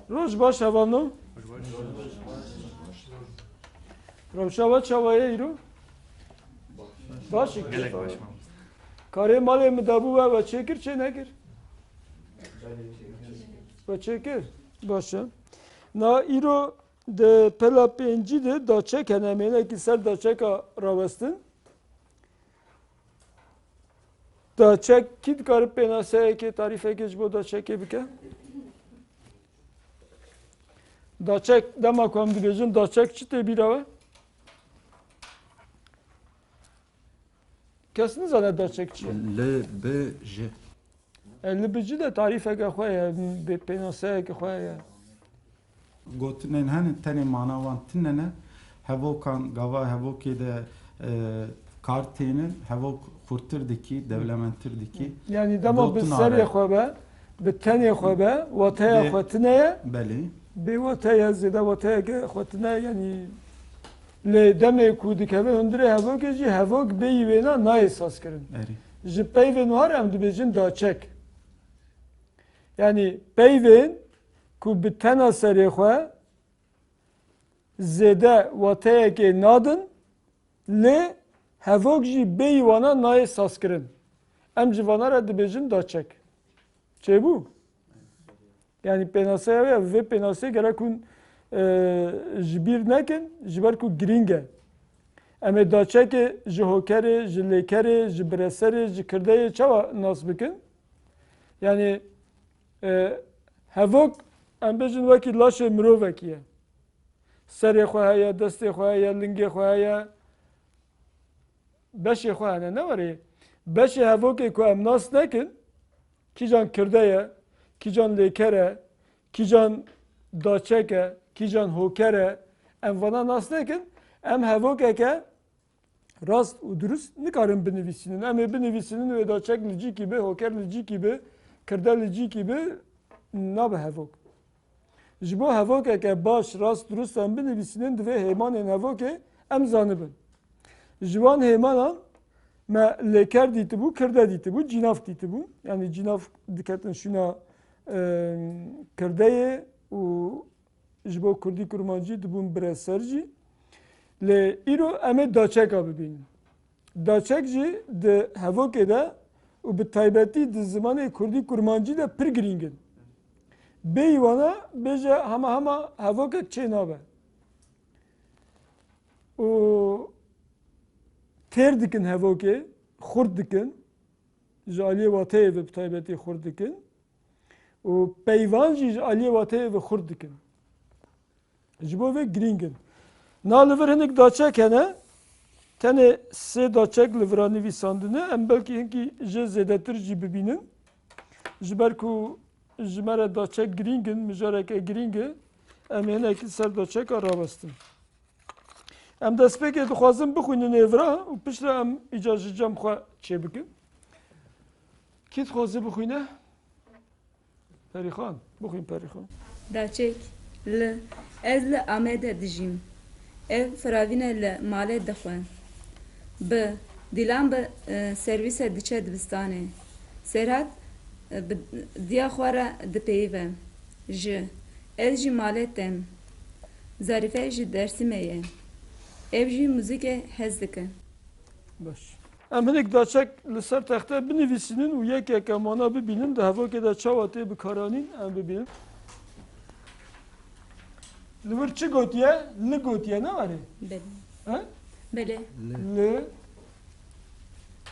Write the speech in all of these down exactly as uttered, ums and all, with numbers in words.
Roj baş hevalno. Rewşa we çawa ye îro? Baş e. Gelek baş. Karê malê min dabû we, we çêkir çê nekir? We çêkir. Baş e. Na îro di pela pêncî de daçek hene, em hinekî ser daçeka rawestin. Daçek, kî dikare pênaseyekê, tarîfekê ji bo daçekê bike? Daçek, dema ku em dibêjin daçek, çi tê bîra we? Kes nizane daçek çi ye? L B J. E, L B J de tarîfeke xwe ye, bê pênaseyeke xwe ye. Gotinên hene, tenê mana wan tune ne. Hevokan, gava hevokê de, e, kar tênin, hevok xurtir dikî, dewlementtir dikî. Yani dema bi Gotina serê re. xwe be, bi tenê xwe be, wateya Bê- xwe tune ye. Belê. Bê wateya zêde, wateyeke xwe tune ye, yani lê demê ku dikeve hundirê hevokê jî, hevok bêyî wêna nayê sazkirin. Erê. Ji peyvên wan re em dibêjin daçek. Yani peyvên ku bi tena serê xwe zêde wateyekê nadin, lê hevok jî bêyî wana nayê sazkirin. Em ji vana re dibêjin daçek. Çêbû? Yani pênaseya wê, vê pênasê gerek hûn, e, ji bîr nekin, ji ber ku girîng e. Em ê daçekê ji hokerê, ji lêkerê, ji bireserê, ji kirdeyê çawa nas bikin? Yani, e, hevok, em bêjin wekî laşê mirovekî ye. Serê xwe heye, destê xwe heye, lingê xwe heye. Beşê xwe hene, ne were. Beşê hevokê ku em nas nekin, kîjan kirde ye, kîjan lêker e, kîjan daçek e, kîjan hoker e, em vana nas nekin, em hevokeke rast û dirust nikarin binivîsînin. Em ê binivîsînin wê daçek li cîkî bi, hoker li cîkî bi, kirde li cîkî bi, nabe hevok. Ji bo hevokeke baş, rast, dirust em binivîsînin, divê hêmanên hevokê em zanibin. Ji wan hêmanan me lêker dîtibû, kirde dîtibû, cînav dîtibû. Yani cînav diketin şûna, e, kirdeyê û ji bo kurdî kurmancî dibûn bireser jî. Lê îro em ê daçeka bibînin. Daçek jî di hevokê de û bi taybetî di zimanê kurdî kurmancî de pir girîng in. Bêyî wana bêje hema hema hevokek çê nabe. Û têr dikin hevokê, xurt dikin. Ji aliyê wateyê ve bi taybetî xurt dikin. Û peyvan jî ji aliyê wateyê ve xurt dikin. Ji bo vê girîng in. Na li vir hinek daçek hene. Tenê sê daçek li vira nivîsandine. Em belkî hinkî jê zêdetir jî bibînin. Ji ber ku ji me re daçek girîng in, mijareke girîng e, em ê hinekî ser daçeka rawestin. Em destpêkê dixwazin bixwînin ê vira û piştre em îcar ji cem xwe çêbikin. Kî dixwaze bixwîne? Perîxan, bixwîn Perîxan. Daçek, li, ez li Amedê dijîm. Ev firavîn e li malê dixwe. Bi, Dîlan bi, e, servîse diçe dibistanê. Serhat, e, bi diya xwe re dipeyive. Ji, ez ji malê tên. Zarîfe ji Dêrsimê ye. Ev jî muzîkê hez dike. Baş. Em hinek daçek li ser texte binivîsînin û yek yek em wana bibînin, di hevokê de çawa tê bikaranîn, em bibînin. Li vir çi gotiye? Li gotiye, ne were? Belê. He? Belê. Li. Li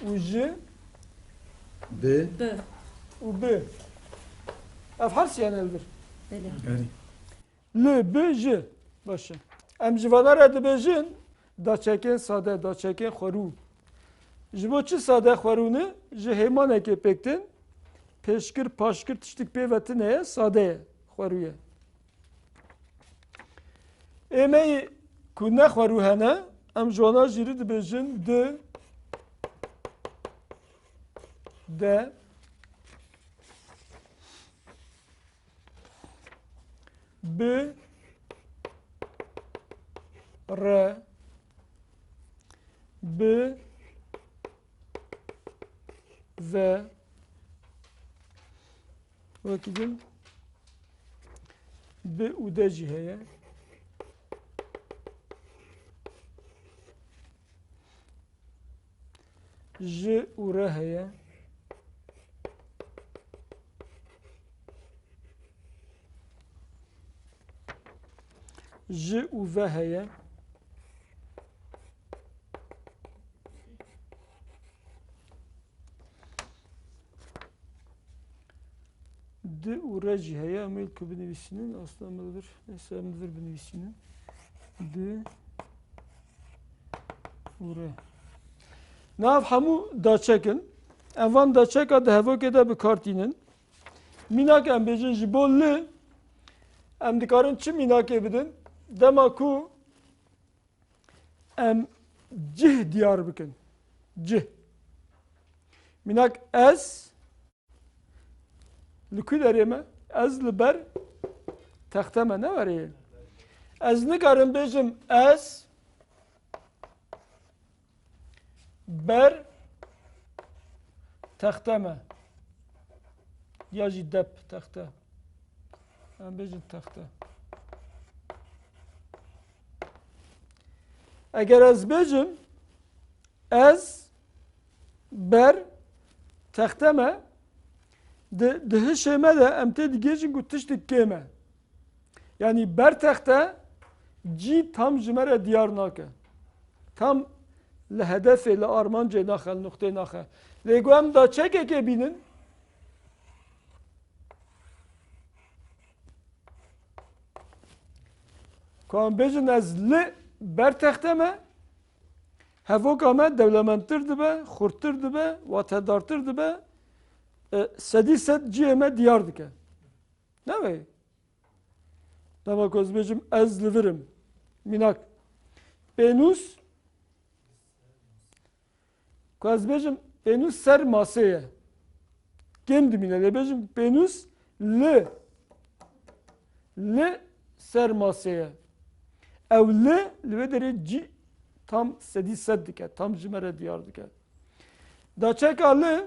û ji. Bi. Bi. Û bi. Ev her sê hene li vir. Belê. Erê. Li, bi, ji. Baş e. Em ji vana re dibêjin daçekên sade, daçekên xwerû. Ji bo çi sade xwerû ne? Ji hêmanekê pêk tên. Pêşkir, paşkir tiştik pê ve tune ye, sade ye, xwerû ye. Ê me yî ku ne xwerû hene, em ji wana jî re dibêjin di, de, bi, re, bi, ve, wekî din, Bi û de jî heye. Ji û re heye. Ji û ve heye. Di û re jî heye, em ê ku binivîsînin, aslında em li vir, neyse em li vir binivîsînin. Di û re. Nav hemû daçek in. Em van daçeka di hevokê de bi kar tînin. Mînak em bêjin ji bo li, em dikarin çi mînakê bidin? Dema ku em cih diyar bikin. Cih. Mînak ez li ku derê me? Ez li ber texte me, ne werê ye. Ez nikarim bêjim ez ber texte me. Ya jî dep texte. Em bêjin texte. Eger ez bêjim, ez ber texte me, di, di hişê me de em tê digihîjin ku tiştik kêm e. Yanî ber texte cî tam ji me re diyar nake. Tam li hedefê, li armancê naxe, li nuqtê naxe. Lê ku em daçekekê bînin, ku em bêjin ez li ber texte me, hevoka me dewlemendtir dibe, xurttir dibe, watedartir dibe, e, sedî sed cihê me diyar dike. Ne wê? Dema ku ez bêjim ez li vir im. Mînak. Pênûs. Ku ez bêjim pênûs ser masê ye. Kêm dimîne. Lê bêjim pênûs li, li ser masê ye. Ew li, li wê derê cî tam sedî sed dike. Tam ji me re diyar dike. Daçeka li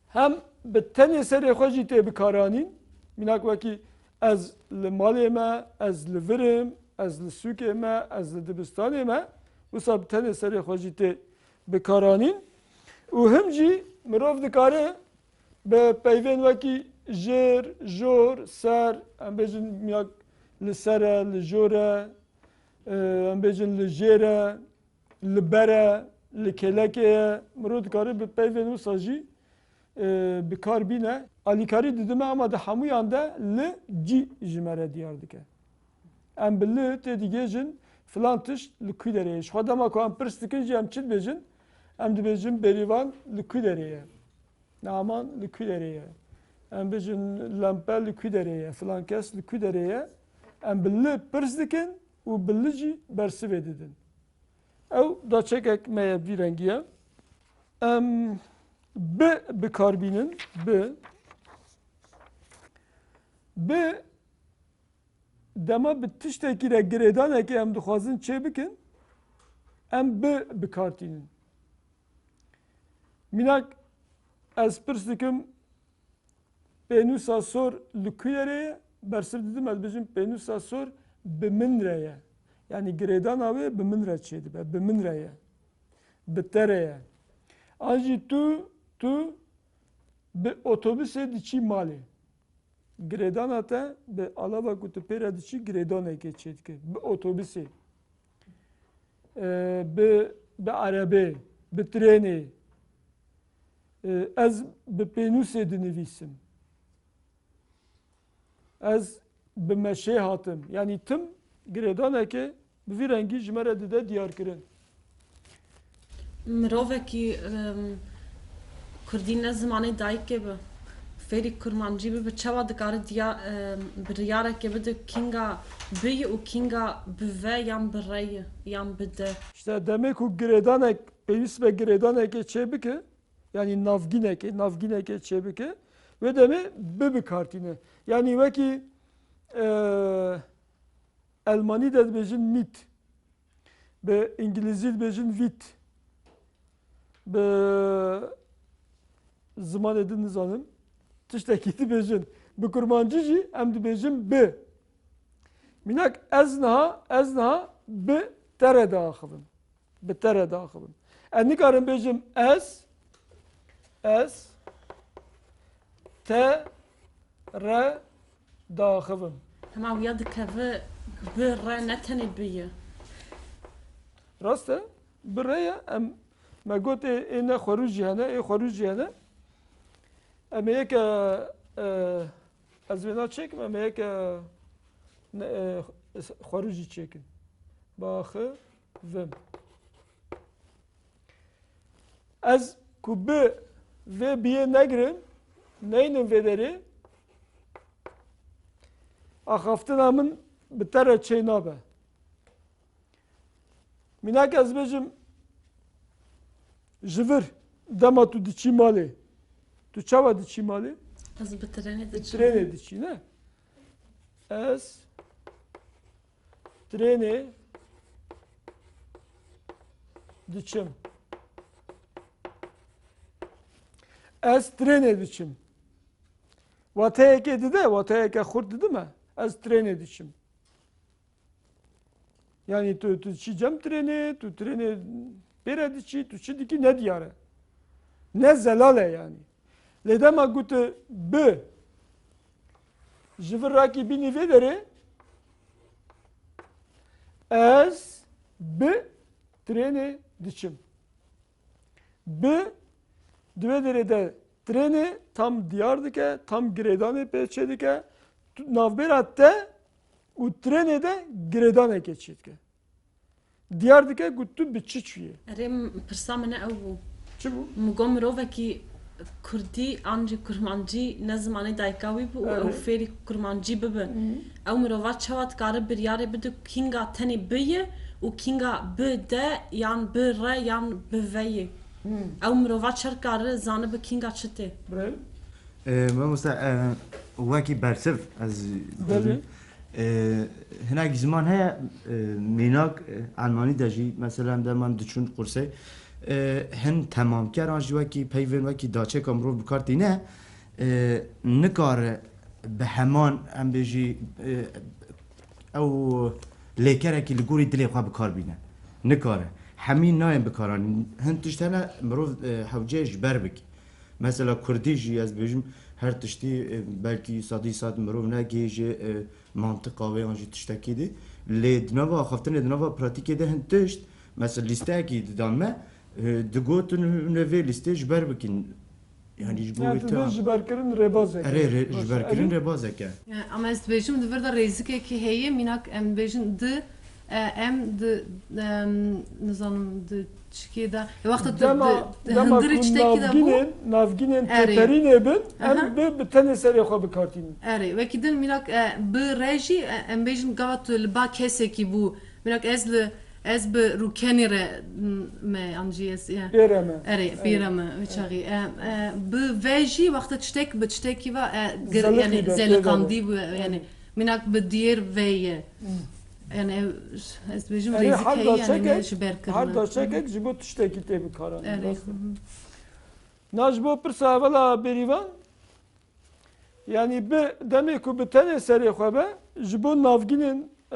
hem bi tenê serê xwe jî tê bikaranîn. Mînak wekî ez li malê me, ez li vir im, ez li sûkê me, ez li dibistanê me. Wisa bi tenê serê xwe jî tê bikaranîn. Û him jî mirov dikare bi peyvên wekî jêr, jor, ser, em bêjin mînak li ser e, li jor e, e, em bêjin li jêr e, li ber e, li kêlekê ye. Mirov dikare bi peyvên wisa jî, e, bi kar bîne. Alîkarî didime, ama di hemûyan de li cî ji me re diyar dike. Em bi li tê digihêjin filan tişt li ku derê ye. Ji xwe dema ku em pirs dikin jî em çi dibêjin? Em dibêjin bêrîvan li ku derê ye. Naman li ku derê ye? Em bêjin lempe li ku derê ye? Filan kes li ku derê ye? Em bi li pirs dikin û bi li jî bersivê didin. Ew daçekek me ye vî rengî ye. Em bi bi kar bînin, bi. Bi dema bi tiştekî re girêdanekê em dixwazin çê bikin, em bi bi kar tînin. Mînak ez pirs dikim, pênûsa sor li ku derê ye? Bersiv didim, ez bêjim pênûsa sor bi min re ye. Yanî girêdana wê bi min re çêdibe, bi min re ye. Bi te re ye. An jî tu, tu bi otobusê diçî malê. Girêdana te bi alava ku tu pê re diçî girêdanekê çêdike. Bi otobusê, e, bi, bi erebê, bi trênê. E, ez bi pênûsê dinivîsim. Ez bi meşê hatim. Yanî tim girêdanekê bi vî rengî ji me re dide diyarkirin. Mirovekî, em, kurdî ne zimanê dayikê be, fêrî kurmancî bibe, çawa dikare diya-, em, biryarekê bide, kînga bi ye û kînga bi ve yan bi re ye yan bi de? İşte demê ku girêdanek pêwîst be girêdanekê çê bike, yanî navgînekê, navgînekê çê bike, wê demê bi bi kar tîne. Yanî wekî, e, Elmanî de dibêjin mit. Bi îngilîzî dibêjin wît. Bi zimanê din nizanim. Tiştekî dibêjin. Bi kurmancî jî em dibêjin bi. Mînak ez niha, ez niha bi te re diaxivim. Bi te re diaxivim. Ez nikarim bêjim ez, ez te re diaxivim. Hema wiya dikeve bi re ne tenê bi ye. Rast e. Bi re ye. Em, me got ê, ê ne xwerû jî hene, ê xwerû jî hene. Em ê yeke, e, ez vêna çêkim, em ê yeke ne, e, xwerû jî çêkin. Baxivim. Ez ku bi vê biyê negirim, neynim vê derê, axaftina min bi te re çê nabe. Mînak ez bêjim, ji vir dema tu diçî malê, tu çawa diçî malê? Ez bi trenê Bi diçim. Trenê diçî, ne? Ez trenê diçim. Ez trenê diçim. Wateyekê dide, wateyeke xurt didime. Ez trenê diçim. Yanî tu, tu diçî cem trenê, tu trenê pê re diçî, tu çi dikî nediyar e. Ne zelal e yanî. Lê dema gote bi, ji vir rakî bînî vê derê, ez bi trenê diçim. Bi di vê derê de trenê tam diyar dike, tam girêdanê pê çêdike. Tu, navbêra te û trenê de girêdanekê çêdike. Diyar dike ku tu bi çi çûyê. Erê, m-, pirsa min ew bû. Çi bû? Min got mirovekî kurdî an jî kurmancî ne zimanê dayika wî bû û Erê. ew fêrî kurmancî bibe. Hı. Ew mirova çawa dikare biryarê bide kînga tenê bi ye û kînga bi de yan bi re yan bi ve ye? Hı. Ew mirova çi dikare zanibe kînga çi tê? Bravo. E, mamoste, e, wekî bersiv ez Belê. E, hinek ziman heye, e, mînak, e, Elmanî de jî, mesela, em deman diçûn qursê, e, hin temamkeran jî wekî peyvên wekî daçeka mirov bi kar tîne, e, nikare bi heman, em bêjî, e, ew lêkerekî li gorî dilê xwe bi kar bîne. Nikare. Hemî nayên bikaranîn. Hin tişt hene mirov, e, hewce ji ber bike. Mesela kurdî jî ez bêjim her tiştî, e, belkî sedî sed mirov negihêje, e, mantiqa wê yan jî tiştekî dî. Lê di nava axaftinê, di nava pratîkê de hin tişt, mesela lîsteyekî didan me, e, digotin hûn ê vê lîstê ji ber bikin. Yanî ji bo Ya wê tu ta- dê ji berkirin rêbazek. Erê, rê-, ji Baş, berkirin erê. rêbazek e. E, ama ez dibêjim di vir de rêzikekî heye, mînak em dibêjin di, e, em di, em, nizanim di çikê de. E, wexta tu Dema, di, di dema hundirê ku çitekî de bû. navgînên, navgînên Erê. têperînê bin, em Aha. bi, bi tenê serê xwe bikartînin. Erê, wekî din mînak, e, bi re jî, e, em bêjin gava tu li ba kesekî bû. Mînak ez li, ez bi rûkenî re, m-, me, an jî ez, e, Pê re me. Erê, pê re me, wê çaxî. E, e, bi ve jî wexta tiştek, bi tiştekî ve, e, gir-, Zelixî yani be, pê de zeliqandî be. bû, yani Erê. mînak bi diyêr ve ye. Hı. Yani ev, ez dibêjim Erê, rêzik her heye, yani daçekek, ne ji ber kirine. her daçekek ji bo tiştekî tê bikaranîn, Erê. rast e. Hı hı. Na ji bo pirsa evela Bêrîvan, yanî bi demê ku bi tenê serê xwe be, ji bo navgînên, e,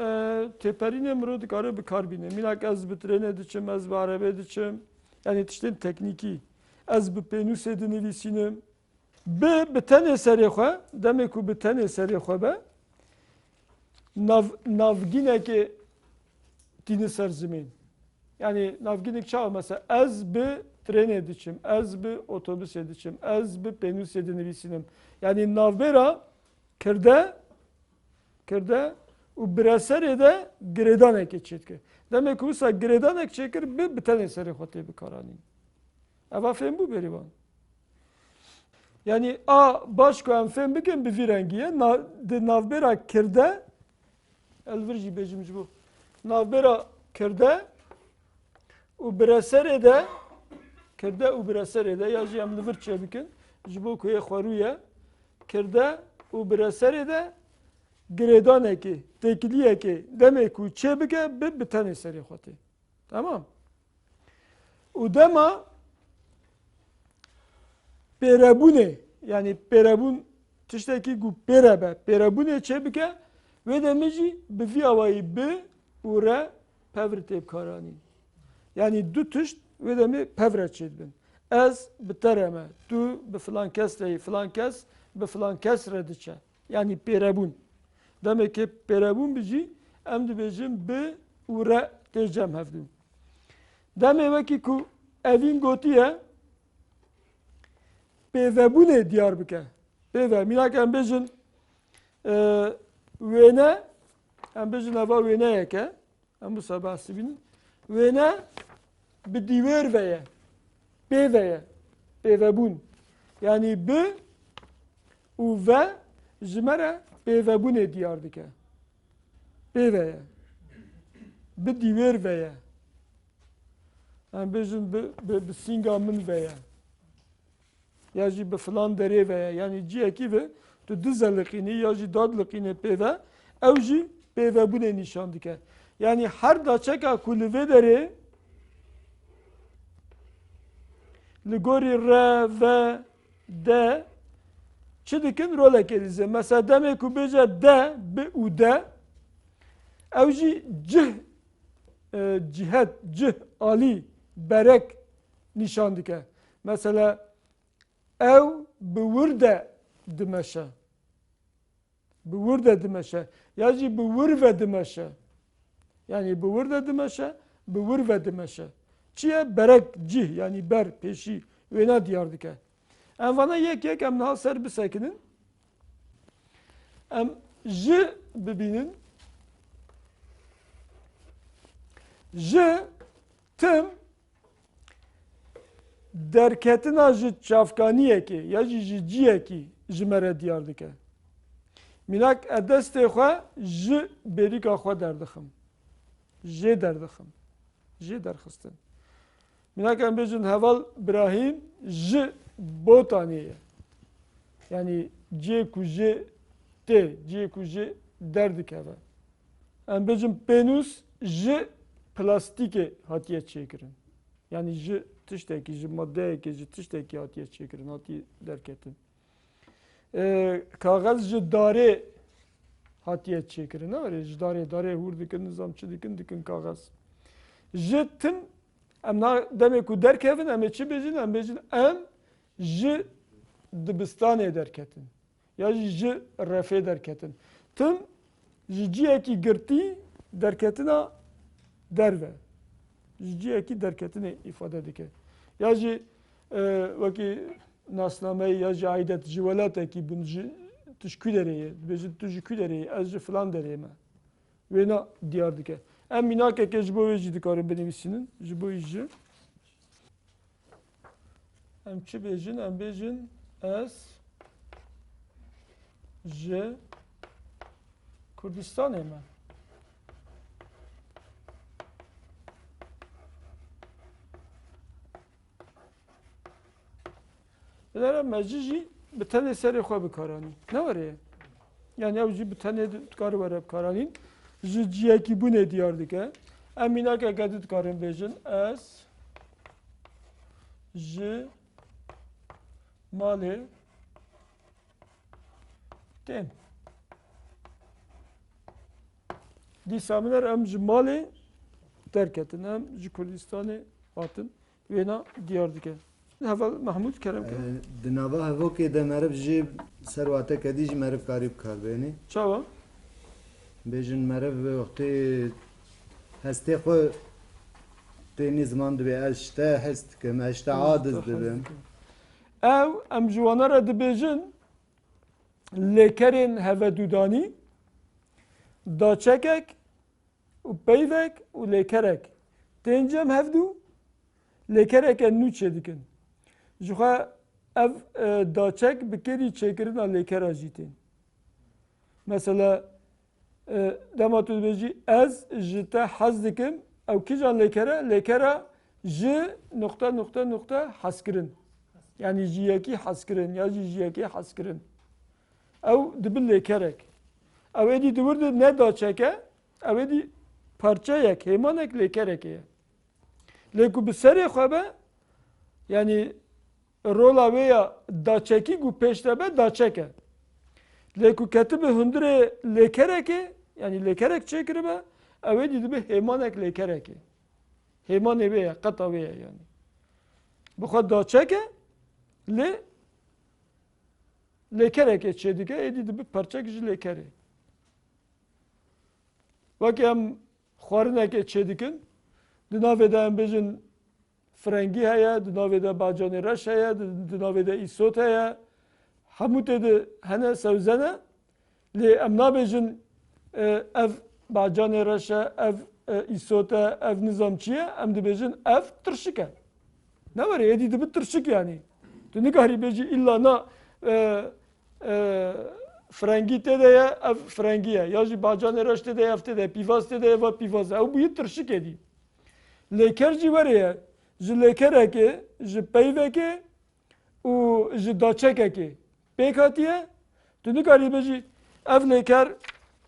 têperînê mirov dikare bi kar bîne. Mînak ez bi trênê diçim, ez bi erebê diçim. Yanî tiştên teknîkî. Ez bi pênûsê dinivîsînim. Bi, bi tenê serê xwe, demê ku bi tenê serê xwe be, nav-, navgînekê tîni ser zimên. Yanî navgînek çawa mesela, ez bi trênê diçim, ez bi otobusê diçim, ez bi pênûsê dinivîsînim. Yanî navbêra kirde, kirde û bireserê de girêdanekê çêdike. Demê ku wisa girêdanek çêkir, bi, bi tenê serê xwe tê bikaranîn. Eva fêm bû Bêrîvan? Yanî a baş ku em fêm bikin bi vî rengî ye. Na-, di navbêra kirde, ez li vir jî bêjim ji bo navbêra kirde û bireserê de, kirde û bireserê de ya jî em li vir çêbikin, ji bo ku yê xwerû ye, kirde û bireserê de girêdanekê, têkiliyekê demê ku çêbike, bi, bi tenê serê xwe tê. Tamam. Û dema pêrebûnê, yanî pêrebûn tiştekî ku pê re be, pêrebûnê çêbike, wê demê jî bi vî awayî bi û re pevr tê bikaranîn. Yanî du tişt wê demê pevre çêdibin. Ez bi te re me, tu bi filan kes re yî, filan kes bi filan kes re diçe. Yanî pêrebûn. Demekê pêrebûn bi jî em dibêjin bi û re tê cem hevdû. Demê wekî ku Evîn gotiye, pêvebûnê diyar bike. Pêve, mînak em bêjin, e, wêne, em bêjin eva wêneyek e. Em wisa behsî bînin. Wêne bi dîwêr ve ye. Pê ve ye. Pêvebûn. Yanî bi û ve ji me re pêvebûnê diyar dike. Pê ve ye. Bi dîwêr ve ye. Em bêjin bi, bi, bi sînga min ve ye. Ya jî bi filan derê ve ye. Yanî cihekî ve tu dizeliqînî ya jî dadiliqînê pê ve, ew jî pêvebûnê nîşan dike. Yanî her daçeka ku li vê derê li gorî re, ve, de çi dikin? Rolekê dizin. Mesela demê ku bêje de, bi û de, ew jî cih, e, cihet, cih, alî, berek nîşan dike. Mesela ew bi wir de dimeşe. Bi wir de dimeşe. Ya jî bi wir ve dimeşe. Yanî bi wir de dimeşe, bi wir ve dimeşe. Çi ye? Berek, cih, yanî ber, pêşî, wêna diyar dike. Em vana yek yek em niha ser bisekinin. Em ji bibînin. Ji tim derketina ji çavkaniyekê ya jî ji ciyekî ji me re diyar dike. Mînak, ez destê xwe ji bêrîka xwe derdixim. Jê derdixim. Jê derxistin. Mînak, em bêjin heval Birahîm ji Botanê ye. Yanî ciyê ku jê tê, ciyê ku jê derdikeve. Em bêjin pênûs ji plastîkê hatiye çêkirin. Yanî ji tiştekî, ji madeyekê, ji tiştekî hatiye çêkirin, hatiye derketin. E, kaxez ji darê hatiye çêkirin. Ne were ji darê, darê hûr dikin, nizam çi dikin, dikin kaxez. Ji tim, em na demê ku derkevin, em ê çi bêjin? Em bêjin em ji dibistanê derketin. Ya jî ji refê derketin. Tim ji ciyekî girtî derketina derve. Ji ciyekî derketinê îfade dike. Ya jî, e, wekî nasnameyê ya jî aidet ji welatekî bûn, ji, tu ji ku derê yê? Dibêjin tu ji ku derê yê? Ez ji filan derê me. Wêna diyar dike. Em mînakeke ji bo wê jî dikarin binivîsînin. Ji bo wî jî. Em çi bêjin? Em bêjin ez ji Kurdistanê me. Binêre me ji jî bi tenê serê xwe bikaranî. Ne were ye? Yanî ew jî bi tenê di-, dikare were bikaranîn. Ji ciyekî bûnê diyar dike. Em mînakeke din dikarin bêjin. Ez ji malê tên. Dîsa binêre em ji malê derketin. Em ji Kurdistanê hatin. Wêna diyar dike. Heval Mehmûd, kerem ke. E, di nava hevokê de meriv jî ser wateke dî jî meriv karî bi kar bênî. Çawa? Bêjin meriv wextê hestê xwe tênî ziman dibê, ez ji te hez dikim, ez ji te aciz dibim. Ew, em ji wana re dibêjin lêkerên hevedûdanî, daçekek û peyvek û lêkerek tên cem hevdû, lêkereke nû çêdikin. Jixwe ev, e, daçek bi kêrî çêkirina lêkera jî tên. Mesela, e, dema tu dibêjî, ez ji te hez dikim, ew kîjan lêkere? Lêkera ji nuqte, nuqte, nuqte hezkirin. Yanî ji yekî hezkirin ya jî ji yekê hezkirin. Ew dibe lêkerek. Ew êdî di wir de ne daçek e, ew êdî parçeyek, hêmanek, lêkerekê ye. Lê ku bi serê xwe be, yanî rola wê ya daçekî ku pêş de be, daçek e. Lê ku ketibe hundirê lêkerekê, yanî lêkerek çêkiribe, ew êdî dibe hêmanek lêkerekê. Hêmanê wê ye, qeta wê ye yanî. Bi xwe daçek e, lê lêkerekê çêdike, êdî dibe perçek ji lêkerê. Wekî em xwarinekê çêdikin, di navê de em bêjin firengî heye, di navê de bacanê reş heye, di, di navê de îsot heye. Hemû tê de hene sewze ne. Lê em nabêjin, e, ev bacanê reş e, ev, e, îsot e, ev nizam çi ye? Em dibêjin ev tirşik e. Ne were, êdî dibe tirşik yanî. Tu nikarî bêjî îlla na, e, e, firengî tê de ye, ev firengî ye. Ya jî bacanê reş tê de ye, ev tê de ye. Pîvaz tê de ye, va pîvaz e. Ew bûyî tirşik êdî. Lêker jî were ye. Ji lêkerekê, ji peyvekê û ji daçekekê pêk hatiye. Tu nikarî bêjî, ev lêker,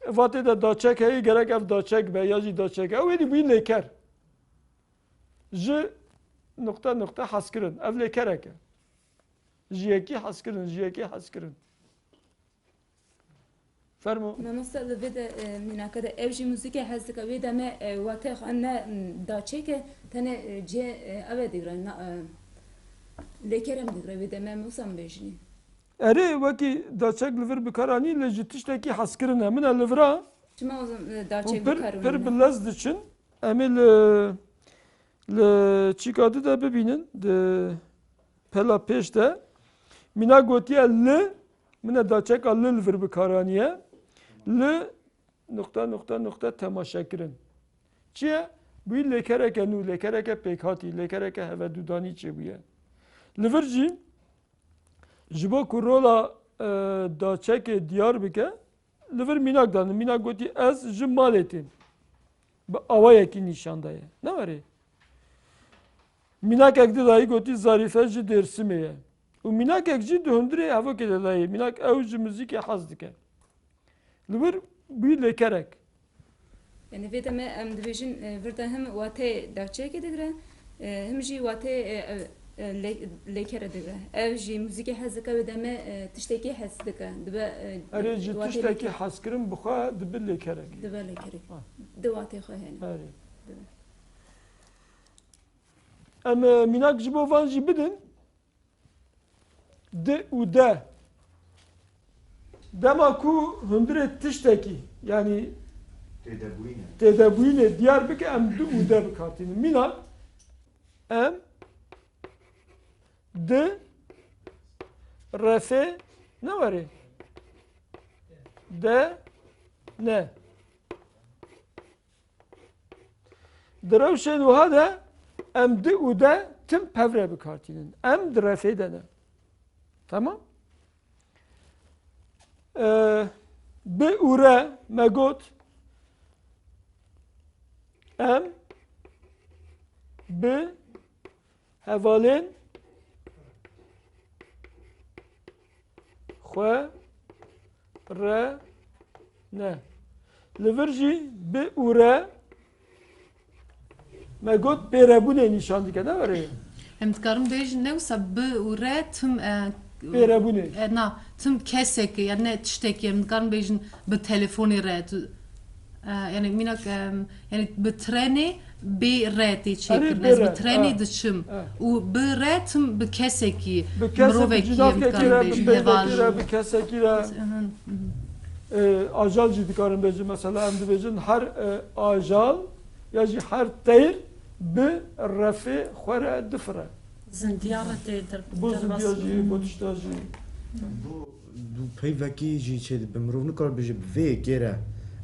va tê de daçek heye, gerek ev daçek be, ya jî daçek. Ew êdî bûyî lêker. Ji nuqte nuqte hezkirin. Ev lêkerek e. Ji yekî hezkirin, ji yekî hezkirin. Fermo. Mamoste, li vê de, e, mînake de ev jî muzîkê hez dike. Wê demê, e, wateyê xwe ne, m, daçêk e, tenê, e, cihê, e, ev ê digre, na, e, lêker em digre. Wê demê em wisa bêjinî. Erê, wekî daçek li vir bi kar anî, lê ji tiştekî hezkirin e. Min e li vira Çima o zaman, e, daçek hûn pir, bi kar pir bi lez diçin. Em ê li, li çîka di de bibînin, di pela pêş de. Mîna gotiye li, min e daçeka li li vir bi kar aniye. Li nuqta, nuqta, nuqta temaşe kirin. Çi ye? Bûyî lêkereke nû, lêkereke pêkhatî, lêkereke hevedûdanî çêbûye. Li vir jî ji bo ku rola, e, daçekê diyar bike, li vir mînak dane. Mînak gotî, ez ji malê têm. Bi awayekî nîşan daye. Ne were? Mînakek di dayî gotî, Zarîfe ji Dêrsimê ye. Û mînakek jî di hundirê hevokê de dayê. Mînak ew ji muzîkê hez dike. Li wir bûyî lêkerek. Yani vê demê em dibêjin, e, vir de him wateyê daçeyekê digire, e, him jî wateyê, e, e, e, lê-, lêkere digire. Ev jî muzîkê hez dike, wê demê, e, tiştekî hez dike. Dibe, e, Erê ji wateyê tiştekî lêker-, hez kirin bi xwe dibe lêkerek. Dibe lêkerek. Ha. Di wateyê xwe hene. Erê. Dibe. Em, e, mînak ji bo van jî bidin. Di û de. Dema ku hundirê tiştekî, yanî Têdebûyîne. têdebûyînê diyar bike, em di û de bi kar tînin. Mînak, em di refê ne were. De ne. Di rewşên wiha de em di û de tim pevre bi kar tînin. Em di refê de ne. Tamam? Ee, bi û re me got, em bi hevalên xwe re ne. Li vir jî bi û re me got pêrebûnê nîşan dike, ne were? Em dikarin bêjin ne wisa bi û re tim, e, Pêrebûnê. e, na, tim kesekî, yani ne tiştekî, em dikarin bêjin bi telefonê re, tu, e, yani mînak, em, yani bi trenê bê re tê Erê çêkirin. Ez bê bi re, trenê ha. diçim. Ha. Û bi re tim bi kesekî, Bi kesekî, mirovekî, em cînavkekî dikarin re, bi bêjin, peyvekî heval. re, bi kesekî re. Hı hı, hı hı. E, ajal jî dikarin bêjin. Mesela em dibêjin her, e, ajal ya jî her teyr bi refê xwe re difire. Zindiya re tê der-, Bo derbas zindiya jî, bo tişta jî. Bo, bo peyvekî jî çê dibe. Mirov nikare bêje bi vê yekê re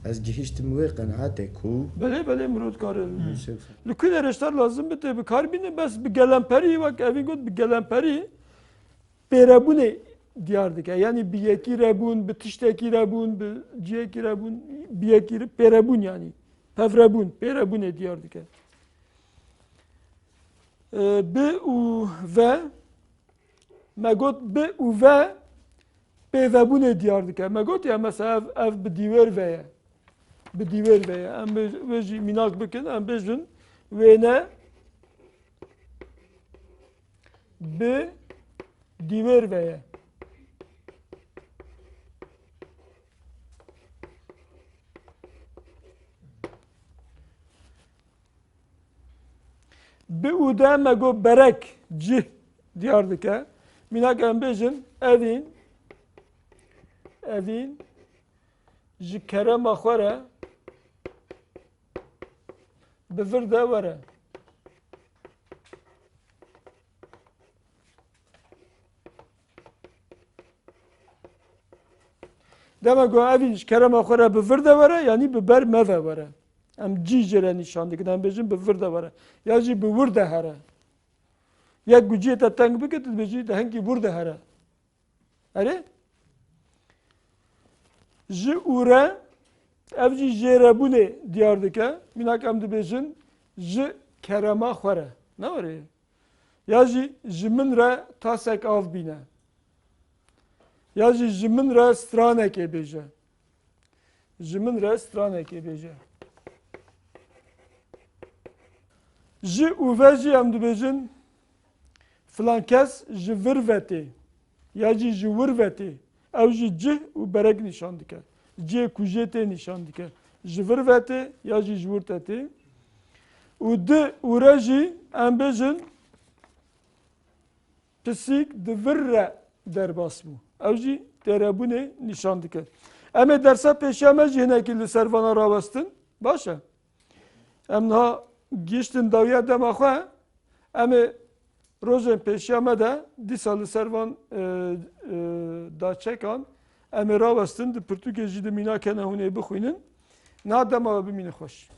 ez gihiştim wê qenaetê ku Belê, belê, mirov dikare. Neyse. Li ku derê ji te lazim be tê bi kar bîne, bes bi gelemperî, wek evîn got, bi gelemperî pêrebûnê diyar dike. Yanî bi yekî re bûn, bi tiştekî re bûn, bi cihekî re bûn, bi yekî re, pêrebûn yanî. Pevrebûn, pêrebûnê diyar dike. Ee, bi û ve, me got bi û ve pêvebûnê diyar dike. Me got ya mesela ev, ev bi dîwêr ve ye. Bi dîwêr ve ye. Em bi, wê jî mînak bikin, em bêjin wêne bi dîwêr ve ye. Bi û de me got berek, cih diyar dike. Mînak em bêjin, evîn, evîn ji kerema xwe re bi vir de were. Dema ku evîn ji kerema xwe re bi vir de were, yanî bi ber me ve were. Em cî jê re nîşan dikin, em bêjin bi vir de were. Ya jî bi wir de here. Yek ku cihê te teng bike, tu dibêjî de hingî wir de here. Erê? Ji û re, ev jî jêrebûnê diyar dike. Mînak em dibêjin ji kerema xwe re. Ne were? Ya jî ji min re tasek av bîne. Ya jî ji min re stranekê bêje. Ji min re stranekê bêje. Ji û ve jî em dibêjin filan kes ji vir ve tê. Ya jî ji wir ve tê. Ew jî cih û berek nîşan dike. Cihê ku jê tê nîşan dike. Ji vir ve tê ya jî ji wir te tê. Û di û re jî em bêjin pisîk di vir re derbas bû. Ew jî têrebûnê nîşan dike. Em ê dersa pêşiya me jî hinekî li ser vana rawestin. Baş e. Em niha gihiştin dawiya dema xwe. Em ê rojên pêşiya me de dîsa li ser van, e, e, daçekan em ê rawestin, di pirtûkê jî di mînakene hûn ê bixwînin. Niha dema we bimîne xweş.